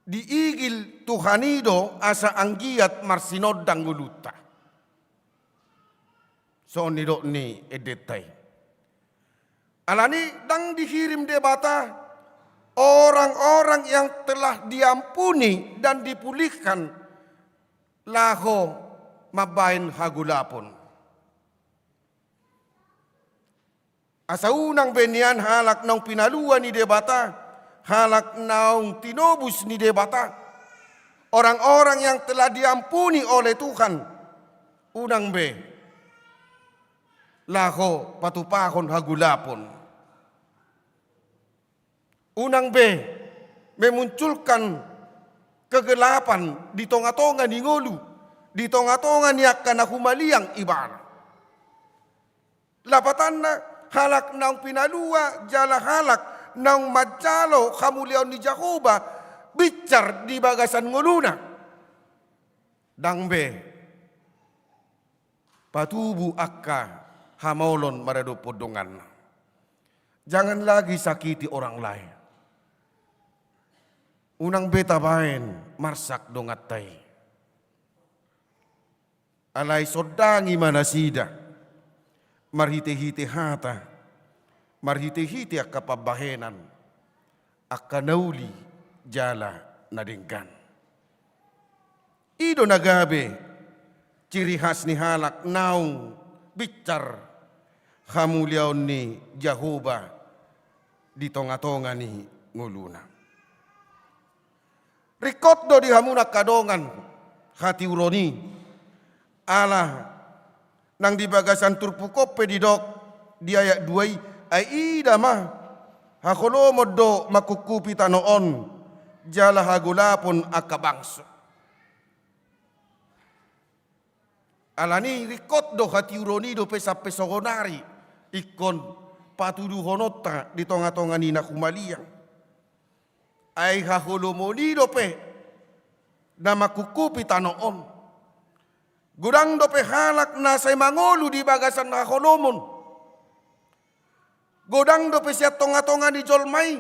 diigil Tuhan i do asa anggiat marsinondang ngolunta. Songon nidok ni endenta i. Alani ndang dihirim Debata orang-orang yang telah diampuni dan dipulihkan laho mambahen hagolapon. Asa unang be nian halak naung pinalua ni Debata, halak naung tinobus ni Debata, orang-orang yang telah diampuni oleh Tuhan, unang be laho patupahon hagolapon. Unang be memunculkan kegelapan di tonga-tonga ni ngolu, di tonga-tonga ni angka na humaliang ibana. Lapatanna, halak naung pinalua jala halak naung manjalo hamuliaon ni Jahowa binsar di bagasan ngoluna. Ndang be patubu angka hamaolon maradophon donganna. Jangan lagi sakiti orang lain. Unang be tabahen marsak donganta i. Alai sondangi ma nasida marhite-hite hata, marhite-hite angka pambahenan, angka na uli jala na denggan. I do na gabe ciri khas ni halak naung binsar hamuliaon ni Jahowa di tonga-tonga ni ngoluna. Ringkot do di hamu angka dongan hatiuron i, ala nang di bagasan turpuk on pe didok di ayat dua i, ai ida ma, haholomon do mangkungkupi tano on, jala hagolapon angka bangso. Alani ringkot do hatiuron i dope sampe songon ari ingkon patuduhononta di tonga-tonga ni na humaliang. Ai haholomon i dope na mangkungkupi tano on. Godang dope halak na sai mangolu di bagasan haholomon. Godang dope sian tonga-tonga ni jolma i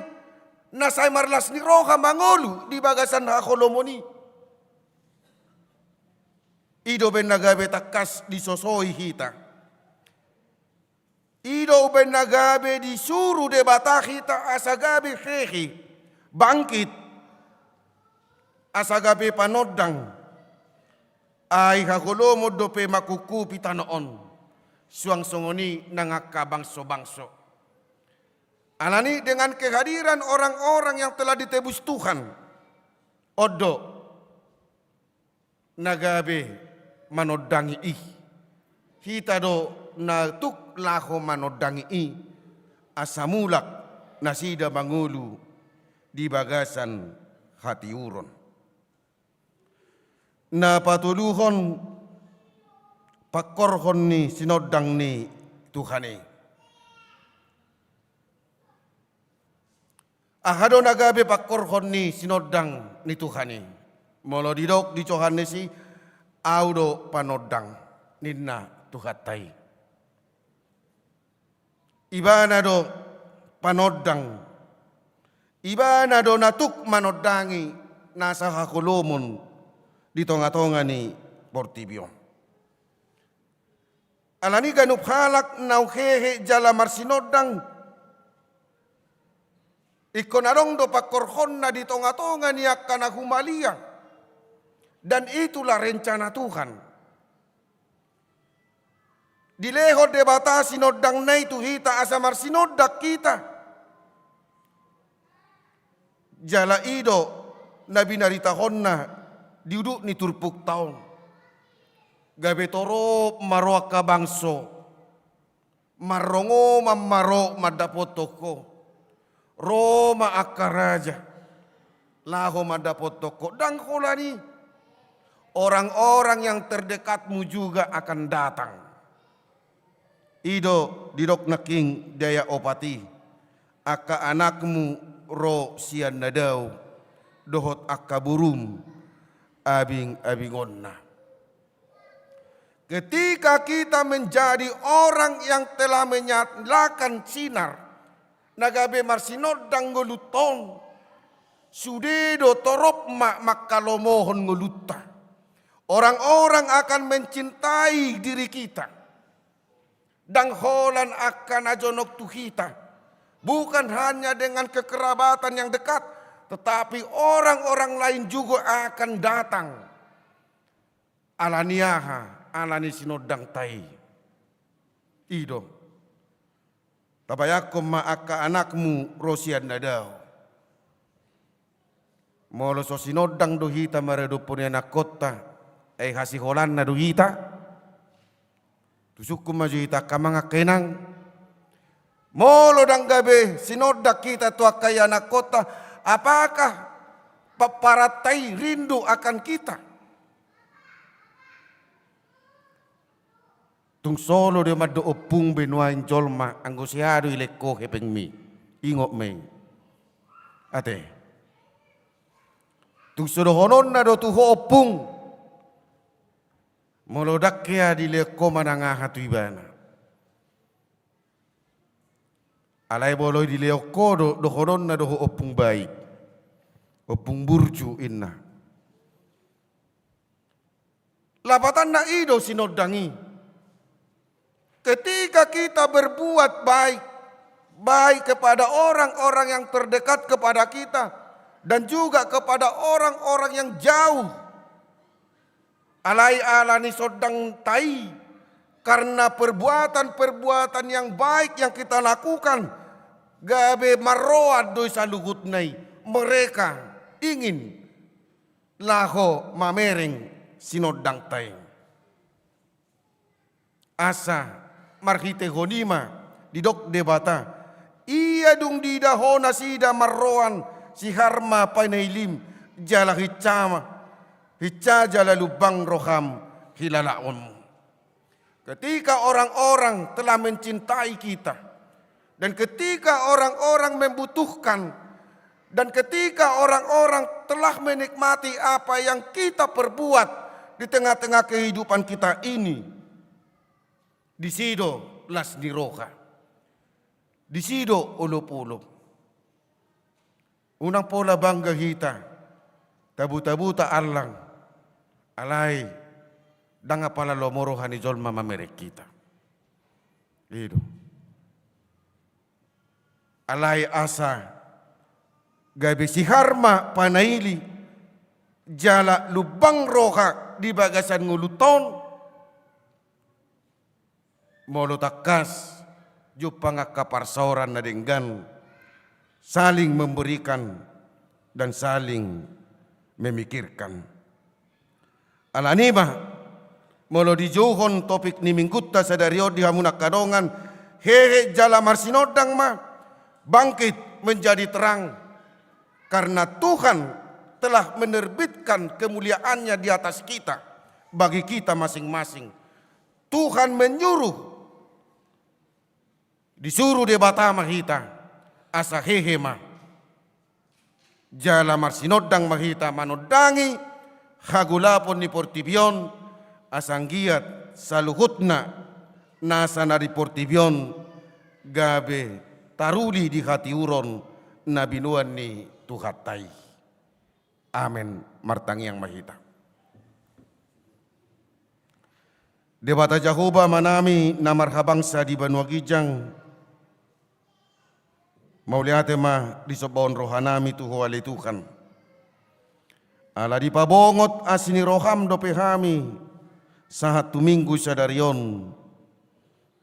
na sai marlas ni roha mangolu di bagasan haholomon i. I do umbahen na gabe tangkas disosoi hita. I do umbahen na gabe disuru Debata hita asa gabe hehe, bangkit, asa gabe panondang. Ai haholomon dope mangkungkupi tano on, suang songon i nang angka bangso-bangso. Alani dengan kehadiran orang-orang yang telah ditebus Tuhan, on do na gabe manondangi i. Hita do na tuk laho manondangi i, asa mulak nasida mangolu di bagasan hatiuron. Na patoluhon, pangkorhon ni sinondang ni Tuhan i. Aha do na gabe pangkorhon ni sinondang ni Tuhan i? Molo didok di Johannes i, au do panondang, ninna Tuhanta i. Ibana do panondang, ibana do na tuk manondangi nasa haholomon di tonga-tonga ni portibi on. Alani ganup halak naung hehe jala marsinondang, ingkon adong do pangkorhonna di tonga-tonga ni angka na humaliang. Dan itulah rencana Tuhan. Dilehon Debata sinondangna i tu hita asa marsinondang hita. Jala i do na binaritahonna di udut ni turpukta on. Gabe torop ma ro angka bangso, marrongoman ma ro mandapothon ho. Ro ma angka raja laho mandapothon ho. Ndang holan i, orang-orang yang terdekatmu juga akan datang. I do didok nangkin di ayat opat i, angka anakmu ro sian na dao, dohot angka borum abing-abingonna. Ketika kita menjadi orang yang telah menyalakan sinar na gabe marsinondang ngolunta on, sude do torop ma mangkalomohon ngolunta. Orang-orang akan mencintai diri kita. Ndang holan angka na jonok tu hita, bukan hanya dengan kekerabatan yang dekat, tetapi orang-orang lain juga akan datang. Alani aha? Alani sinondangta i. I do. Tabayangkon ma angka anakmu ro sian na dao. Molo so sinondang do hita maradophon ni anakkonta, ai hasiholanna do hita? Tusungkun ma jo hita angka amang angka inang. Molo ndang gabe sinondang hita tu angka ianakkonta, apakah pa-, paranta i rindu akan kita? Tung so olo do mandok ompung be nuaeng jolma, anggo sian do dilehon ho hepengmi. Ingot ma i. Ate. Tung so dohononna do tu ho ompung, molo ndang hea dilehon ho manang aha tu ibana. Alai molo dilehon ho do, dohononna do ho ompung baik, ompung burju inna. Lapatanna i do sinondang i. Ketika kita berbuat baik, baik kepada orang-orang yang terdekat kepada kita dan juga kepada orang-orang yang jauh. Alai alani sinondangta i, karena perbuatan-perbuatan yang baik yang kita lakukan, gabe marroan do i saluhutna i. Mereka ingin laho mamereng sinondangta i. Asa marhitehon i ma didok Debata, ia dung diida ho nasida marroan siharma panailim, jala hinsa ma, hinsa jala lumbang roham hilalaonmu. Ketika orang-orang telah mencintai kita, dan ketika orang-orang membutuhkan, dan ketika orang-orang telah menikmati apa yang kita perbuat di tengah-tengah kehidupan kita ini, disi do las ni roha, disi do olopolop. Unang pola bangga hita, tabuta-buta allang, alai ndang apala lomo roha ni jolma mamereng hita. I do. Alai asa gabe siharma panaili jala lumbang roha di bagasan ngolunta on, molo tangkas jumpang angka parsaoran na denggan, saling memberikan dan saling memikirkan. Alani i ma, molo dijouhon topik ni minggunta sadari on di hamu na angka dongan, hehe jala marsinondang ma, bangkit menjadi terang. Karena Tuhan telah menerbitkan kemuliaan-Nya di atas kita, bagi kita masing-masing. Tuhan menyuruh, disuru Debata ma hita, asa hehe ma. Jala marsinondang ma hita manondangi hagolapon ni portibi on, asa anggiat saluhutna nasa na di portibi on gabe taruli di hatiuron na binoan ni Tuhanta i. Amen. Martangiang ma hita. Debata Jahowa Amanami na marhabangsa di banua ginjang, mauliate ma disombahon rohanami tu Ho ale Tuhan. Ala dipabongot asi ni roham dope hami sahat tu Minggu sadari on,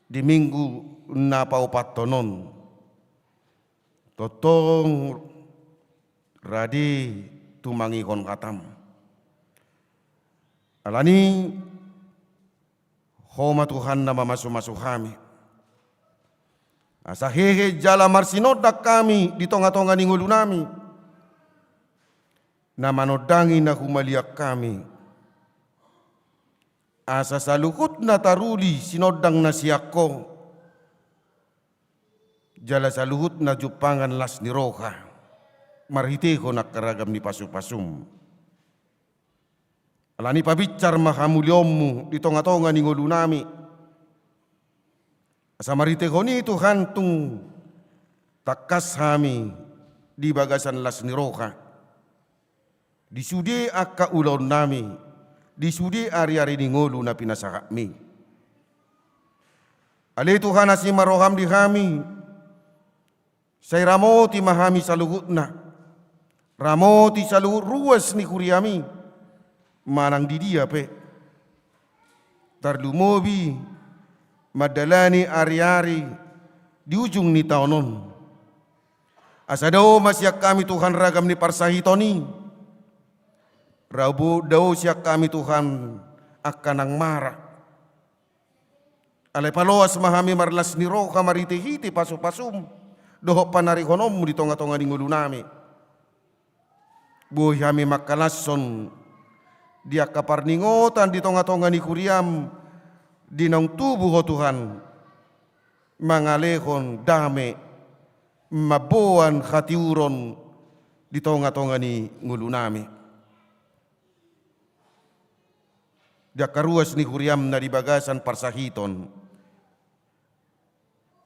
di Minggu na paopathon on. Tongtong rade tumangihon hatam. Alani Ho ma Tuhan na mamasumasu hami, asa hehe jala marsinondang hami di tongatonga ni ngolunami, na manondangi na humaliang hami, asa saluhutna taruli sinondang na sian Ho, jala saluhutna jumpangan las ni roha marhitehon angka ragam ni pasupasum. Alani pabinsar ma hamuliaonmu di tongatonga ni ngolunami, asa marhitehon i Tuhan tung tangkas hami di bagasan las ni roha di sude angka ulaonnami, di sude ariari ni ngolu na pinasahatmi. Ale Tuhan, asi ma roham di hami, sai ramoti ma hami saluhutna, ramoti saluhut ruas ni huriami, manang di dia pe, tarlumobi mandalani ariari di ujung ni taon on. Asa dao ma sian hami Tuhan ragam ni parsahiton i, rabo dao sian hami Tuhan angka nang mara. Alai paloas ma hami marlas ni roha marhitehite pasupasum dohot panarihononmu di tongatonga ni ngolunami. Boi hami mangkalashon di angka parningotan di tongatonga ni huriam di naung tubu Ho Tuhan, mangalehon dame, mamboan hatiuron di tongatonga ni ngolunami. Di angka ruas ni huriam na di bagasan parsahiton,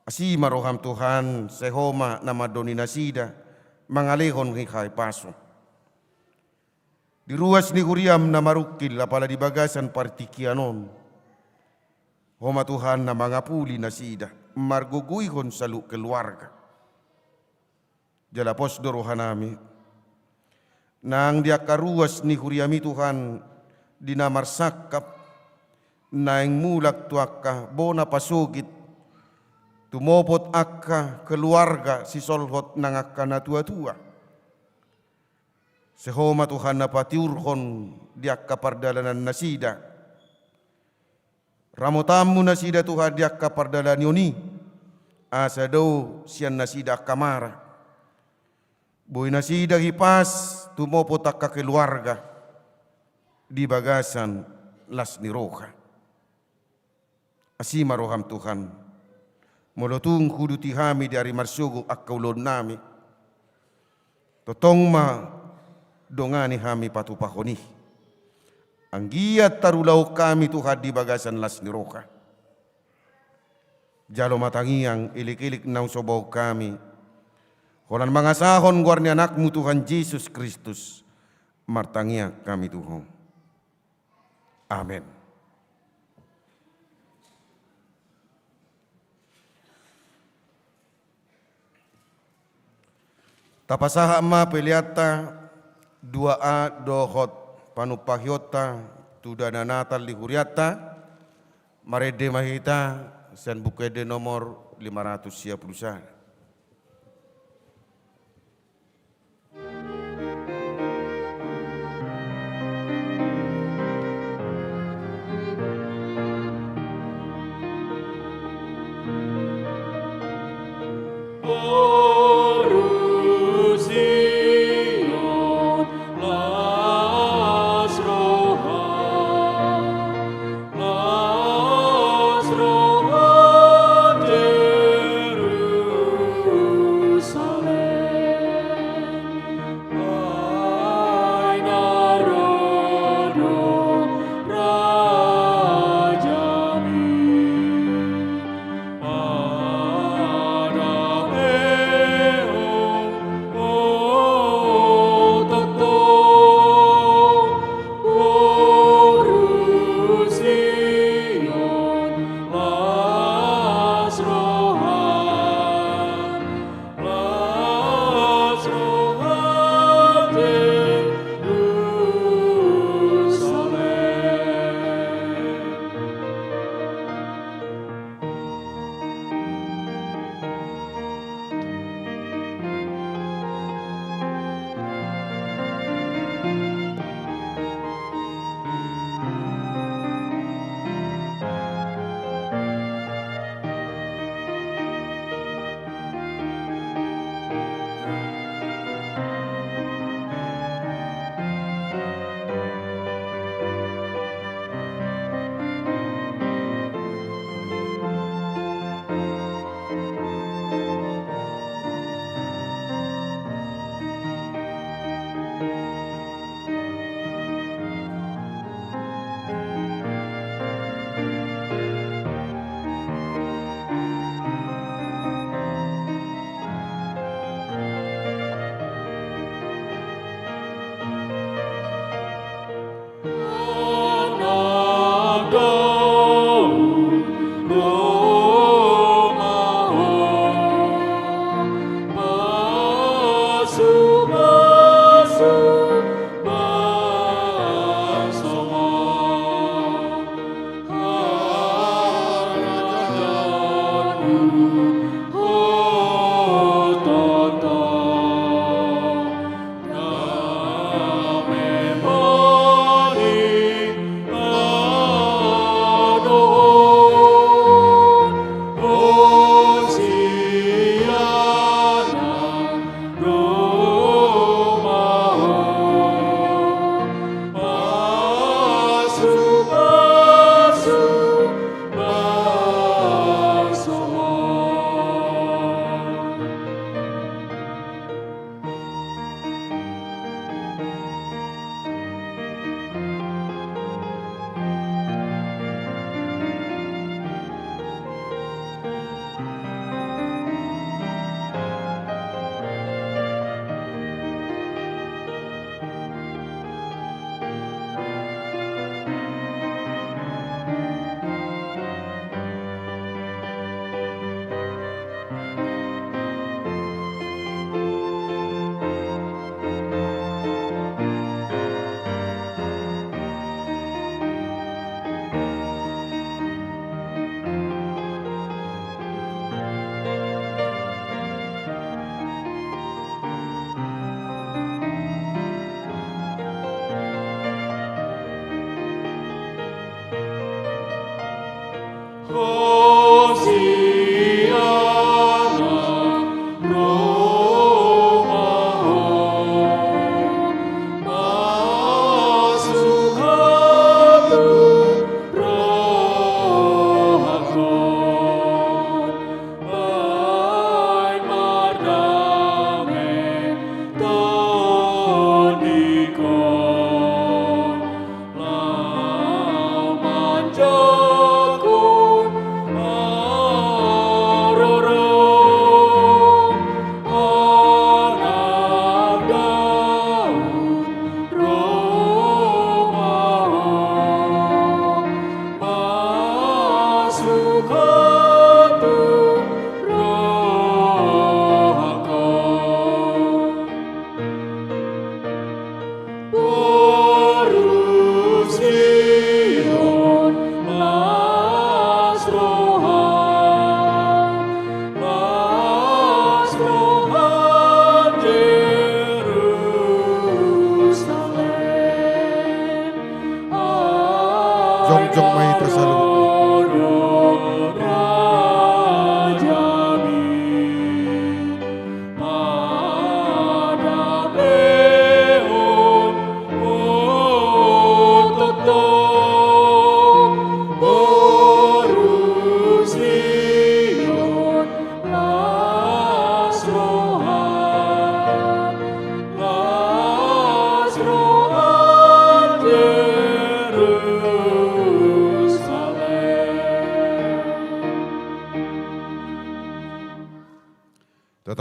asi ma roham Tuhan, sai Ho ma na mandoni nasida, mangalehon hahipason. Di ruas ni huriam na marungkil apala di bagasan partingkian on, Ho ma Tuhan na mangapuli nasida, margogoihon saluhut keluarga. Jala pos do rohanami nang di angka ruas ni huriami Tuhan, di na marsangkap, naeng mulak tu angka bona pasogit, tumopot angka keluarga sisolhot nang angka natuatua. Sai Ho ma Tuhan na patiurhon di angka pardalanan nasida. Ramotanmu nasida Tuhan di angka pardalanan on i, asa dao sian nasida angka mara. Boi nasida hipas tumopot angka keluarga di bagasan las ni roha. Asi ma roham Tuhan, molo tung huduti hami di ari marsogot angka ulaonnami, tongtong ma dongani hami patupahon i. Anggiat tarulahon hami Tuhan di bagasan las ni roha. Jalo ma tangiang, ilikilik naung so bahen hami, holan mangasahon goar ni Anakmu Tuhan Jesus Kristus, martangiang hami tu Ho. Amen. Tapasahat ma peleanta, doa dohot panumpahionta tu dana Natal di hurianta, marende ma hita sian Buku Ende nomor lima ratus sia pulu sada.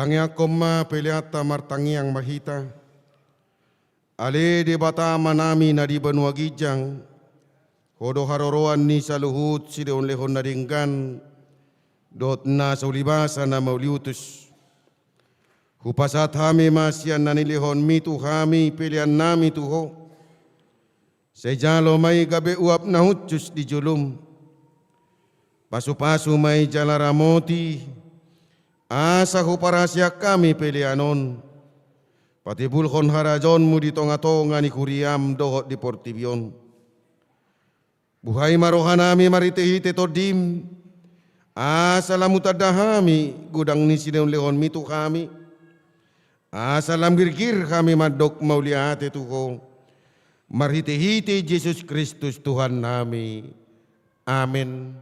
Tangiangkon ma peleanta, martangiang ma hita. Ale Debata Amanami na di banua ginjang, Ho do haroroan ni saluhut silehonlehon na denggan dohot na so ulibasa na mauliutus. Hupasahat hami ma sian na nilehonMi tu hami peleannami tu Ho. Sai jalo ma i gabe uap na hushus di jolom. Pasupasu ma i jala ramoti, asa huparaseak hami pelean on, patimbulhon harajaonMu di tongatonga ni huriaM dohot di portibi on. Buhai ma rohanami marhitehite TondiM, asa lam hutanda hami godang ni silehonlehonMi tu hami, asa lam girgir hami mandok mauliate tu Ho, marhitehite Jesus Kristus Tuhannami. Amen.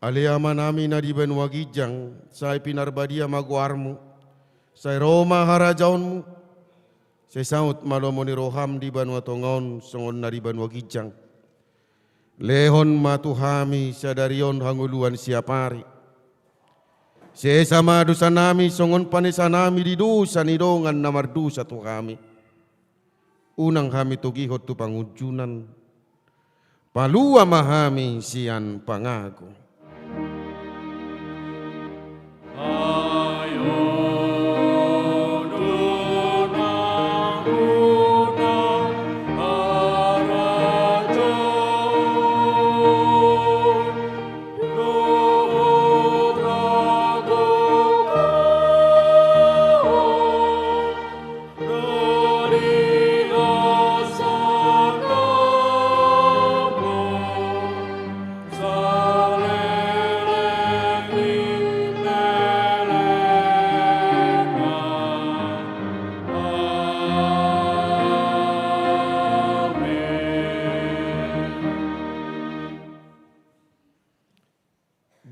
Ale Amanami na di banua ginjang, sai pinarbadia ma goarMu, sai ro ma harajaonMu, sai saut ma lomo ni rohaM di banua tonga on songon na di banua ginjang. Lehon ma tu hami sadari on hangoluan siapari. Sesa ma dosanami songon panesanami di dosa ni dongan na mardosa tu hami. Unang hami togihon tu pangunjunan. Palua ma hami sian pangago.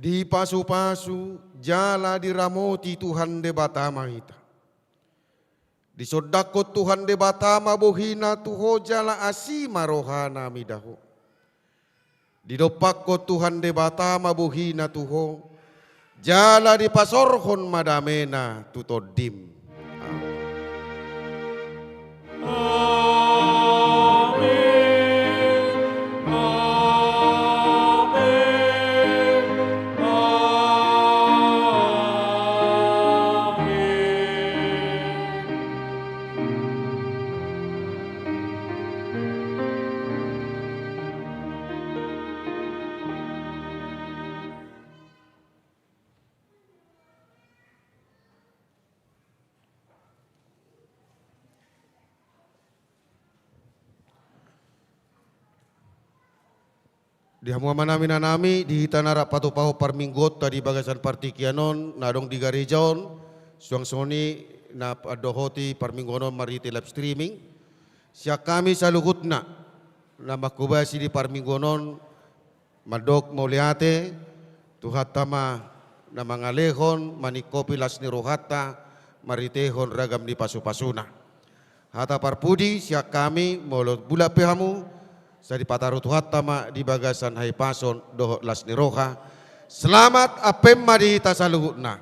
Dipasupasu jala diramoti Tuhan Debata ma hita. Disondangkon Tuhan Debata ma bohiNa tu ho jala asi ma rohaNa mida ho. Didompakkon Tuhan Debata ma bohiNa tu ho, jala dipasaorhon ma dameNa tu tondim. Amen. Di hamu amanami, inanami, di hita na rap patupahon parmingguonta di bagasan partingkian on, na adong di gareja on, suang songon i na pandohoti parmingguon on marhite live streaming. Sian hami saluhutna na manghobasi di parmingguon on, mandok mauliate, Tuhanta ma na mangalehon, maningkopi las ni rohanta marhitehon ragam ni pasupasuna. Hata parpudi sian hami, molo bulat pe hamu, sai dipataru Tuhanta ma di bagasan hahipason dohot las ni roha. Selamat Advent ma di hita saluhutna.